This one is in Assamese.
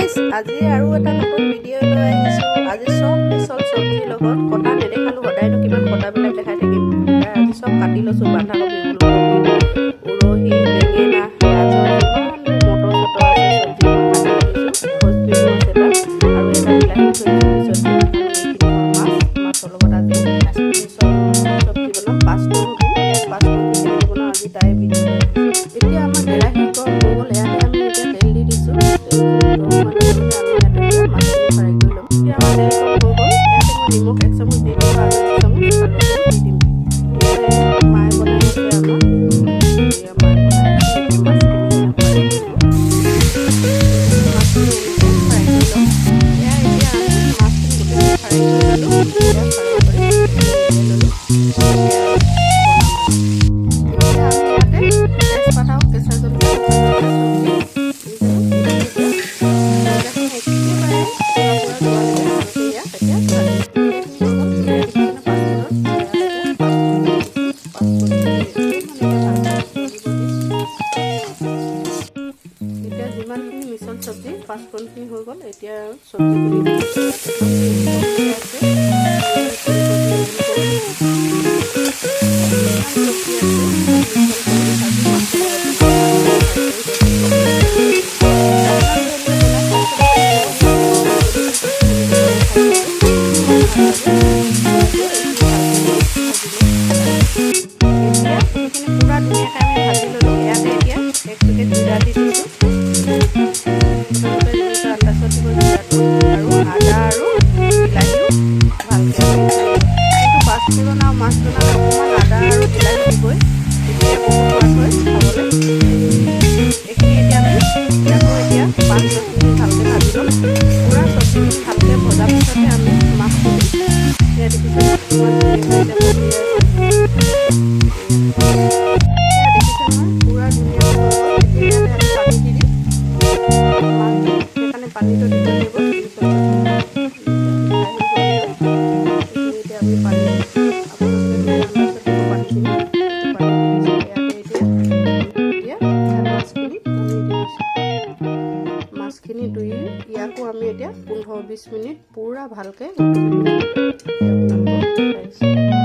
গাইজ, আজি আৰু এটা নতুন ভিডিঅ' লৈ আহিছোঁ। আজি চব মিছল চব্জিৰ লগত কটা নেদেখালোঁ, সদায়নো কিমান কটাবিলাক দেখাই থাকিম। আজি চব কাটি লৈছোঁ, বন্ধাকবি, ওলকবি, উৰহি, বেঙেনা, গাজৰ, যিমান মটৰ চটৰ আছে চব্জি মই কাটি লৈছোঁ। ফচবিনো আছে তাত আৰু এটা বিলাহী থৈ দিছোঁ পিছত দিম। আৰু এইখিনি হ'ল মাছ, মাছৰ লগত আজি মিছল চব্জি বনাম, পাঁচফোৰণো দিম। ইয়াত পাঁচফোৰণ দি কেনেকৈ বনাওঁ আজি তাৰে ভিডিঅ' লৈ আহিছোঁ। এতিয়া আমাৰ কেৰাহী গৰম হৈ গ'ল, ইয়াতে আমি এতিয়া তেল দি দিছোঁ। তেলখিনি গৰম হোৱাৰ লগে লগে আমি ইয়াত এতিয়া মাছখিনি ফ্ৰাই কৰি ল'ম। এতিয়া আমাৰ তেল গৰম হৈ গ'ল, ইয়াতে মই নিমখ এক চামুচ দি দিলোঁ আৰু এক চামুচ হালধিও দি দিম। মায়ে বনাই আছে আমাৰ, এয়া মায়ে বনাই আছে। এতিয়া মাছখিনি এয়া ফ্ৰাই কৰিব, মাছখিনি এনেকৈ ফ্ৰাই কৰি ল'ম। এয়া এতিয়া আমি মাছখিনি গোটেইখিনি ফ্ৰাই কৰি ল'লোঁ। এয়া ফ্ৰাই কৰি উলিয়াই ল'লোঁ। এতিয়া বনাম আৰু এতিয়া আমি ইয়াতে তেজপাত আৰু কেঁচা জলকীয়া, শুকান জলকীয়া চব দি দিলোঁ। এতিয়া আঞ্জাখিনি একেবাৰে পুৰা পুৰা যোৱালৈকে ভালকৈ ইয়াক এতিয়া ভাজিম। এইখিনি হৈ গ'ল। এয়া দেখিছেনে পাঁচফোৰণ? এয়া এতিয়া পাঁচফোৰণ দি দিছোঁ। পাঁচফোৰণখিনি অকণমান এতিয়া ভালকৈ লৰিব দিম। এতিয়া যিমানখিনি মিছল চব্জি, পাঁচফোৰণখিনি হৈ গ'ল, এতিয়া চব্জিখিনি দি দিছোঁ। ইয়াতে চব চব্জি আছে, ফুলকবি, ওলকবি, যিমান চব্জি আছে চব মিছল কৰি আজি মাছৰ লগত বনাম। মাছখিনি ফ্ৰাই কৰি আপোনালোকে এনেকৈ বনাই খাইছে মই যেনেকৈ কৈছোঁ সেনেকৈ বনাই খাই চাব, ইমান ভাল লাগে। এতিয়া এইখিনি ভালকৈ মই ভাজি ল'ম। এতিয়া এইখিনি পূৰা ধুনীয়াকৈ আমি ভাজি ল'লোঁ। ইয়াতে এতিয়া এক পেকেট জিৰা দি দিছোঁ। আপোনালোকে নিজৰ আন্দাজত দিব জিৰাটো, আৰু আদা আৰু বিলাহীও ভালকৈ আমি, কিন্তু পাঁচফোৰণ আৰু মাছ বনালে অকণমান আদা আৰু বিলাহী দিবই, তেতিয়া বহুত সোৱাদ হয় খাবলৈ। এইখিনি এতিয়া আমি ইয়াকো এতিয়া 5-10 মিনিট ভালকৈ ভাজি ল'ম। পূৰা চব্জিখিনি ভালকৈ ভজাৰ পিছতহে আমি মাছটো দিম। এয়া দেখিছে নহয়, কিমান ধুনীয়াকৈ এতিয়া বগলী আছে। এয়া দেখিছে নহয়, পূৰা ধুনীয়াকৈ হৈ গ'ল। এতিয়া ইয়াতে আমি পানী দি দিম, মাছ দিম, সেইকাৰণে পানীটো দিব লাগিব। মিছল চব্জি খাই হৈ গ'ল। এইখিনি এতিয়া আমি পানী, আপোনালোকে নিজৰ আন্দাজত দিব পানীখিনি, পানী দি দিছোঁ ইয়াতে। এতিয়া এতিয়া মাছখিনি আমি দি দিছোঁ। মাছখিনি ধুই ইয়াকো আমি এতিয়া 15-20 মিনিট পূৰা ভালকৈ উতলিবলৈ দিম। আপোনালোকক দেখাইছোঁ।